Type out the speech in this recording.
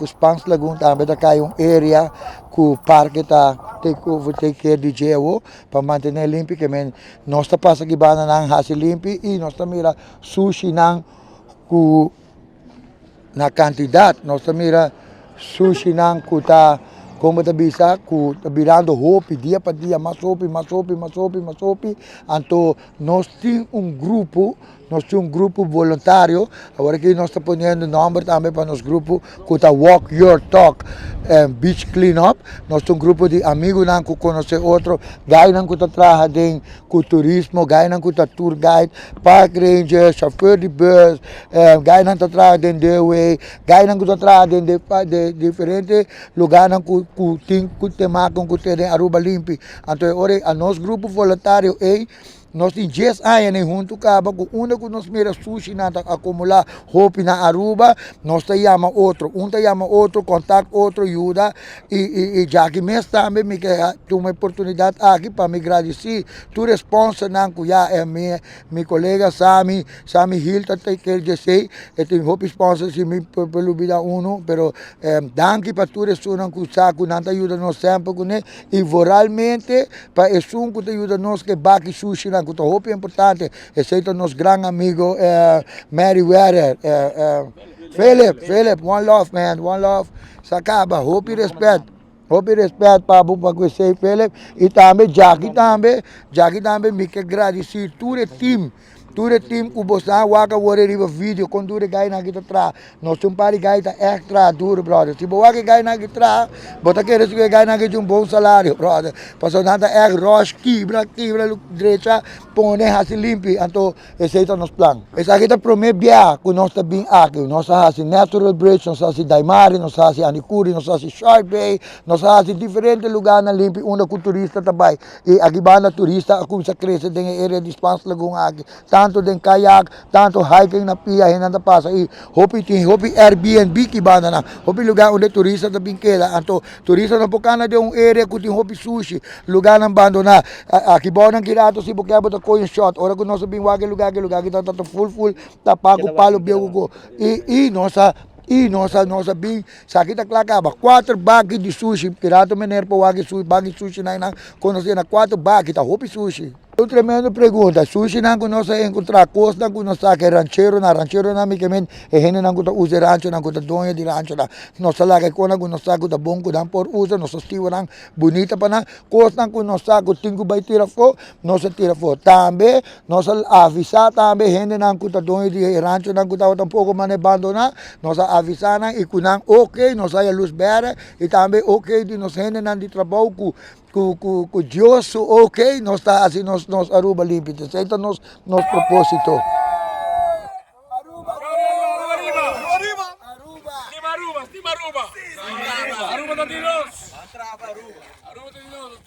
ku Spans Lagoon tambe ta kai un area ku parke ta take over, take care di dje awo pa mantené limpi ke men nos ta pasa aki banda nan hasi limpi i nos ta mira sushinan ku na kantidat nos ta mira sushinan ku ta kon bo ta bisa ku ta birando hopi dia pa dia mas hopi mas hopi mas hopi mas hopi anto nos tin un grupo nos tin un grupo boluntario awor aki nos ta poniendo nomber tambe pa nos grupo ku ta walk your talk beach clean up nos tin un grupo di amigunan ku konosé otro gainan ku ta traha den ku turismo, gainan ku ta tour guide, park ranger, chauffeur di bus, gainan ta traha den dewey, gainan ku ta traha den de diferente lugarnan ku ku tin ku te maken ku te den Aruba limpi. Anto e ora ei nos grupo voluntario ei nos tin dies aña den huntu kaba ku unda ku nos mira sushinan ta akumulá hopi na Aruba nos ta yama otro, un ta yama otro, kontak otro, yuda. I i i djaki mes tambe mi ke tuma e oportunidat aki pa mi gradisí tur e sponsornan ku ya e mi mi kolega Sami Sami Hill ta take care di esei e tin hopi sponsor si mi por por lubida uno pero danki pa tur esunnan ku sa ku nan ta yuda nos semper kuné i voralmente pa esun ku ta yuda nos ku e baki sushinan ku ta hopi importante esei ta nos gran amigo Mary Weather Philip Philip one love man one love. Sa kaba, hopi respet, hopi respet pa bo pa ku esei Philip i tambe Jackie tambe, Jackie tambe mi ke gradisi tur e team, tur e team ku bo sa wak awor riba video kon tur e gainan aki ta traha, nos tin un par di gai ta ègt traha duru brother, si bo wak e gainan aki traha bo ta kere si ku e gainan aki tin un bon salario brother, pasobra nan ta ègt rush kibra kibra drecha pone hasi limpi anto. Esei ta nos plan. Esaki ta promé bia ku nos ta bin aki. Nos a hasi Natural Bridge, nos a hasi Daimari, nos a hasi Andicuri, nos a hasi Shark Bay, nos a hasi diferente lugánan limpi unda ku turista ta bai. I aki banda turista a kuminsá krese den e area di Spaans Lagoon aki. Tantu den kayak, tantu hiking na pia hendenan ta pasa i hopi tin hopi Airbnb ki bandanan. Hopi lugá unda e turista ta bin keda. Anto Turista no por cana den un area cu tin hopi sushi, lugarnan bandona. Aki bao nan ki rato si bo kier bo ta coge un shot. Ora cu nos a bin wak e lugar, e lugar aki ta full full tapa cu palo bieu cu go. Y y nos a y nos a nos a bin esaki ta cla caba. Cuater baki di sushi, ki rato meneer por wak e baki sushi nan nan conoce na cuater baki ta hopi sushi. Un tremendo pregunta. Sushinan ku nos a enkontrá, kosnan ku nos sa ku e rancheronan, rancheronan mi ke men e hendenan ku ta usa e ranchonan, ku ta doño di ranchonan. Nos ta laga e kosnan ku nos sa ku ta bon ku nan por usa, nos ta stiwa nan bunita pa nan. Kosnan ku nos sa ku tin ku bai tira afó, nos a tira afó. Tambe nos a avisá tambe hendenan ku ta doño di e ranchonan ku tabata un poko manera bandoná, nos a avisá nan i ku nan oke, nos a haya lus bèrdè i tambe oke di nos hendenan di trabou ku Ku ku ku Dios su ok nos ta hasi nos nos Aruba limpi. Esei ta nos nos propósito. Aruba Aruba Aruba Aruba Aruba Aruba Aruba ta di nos Aruba ta di nos.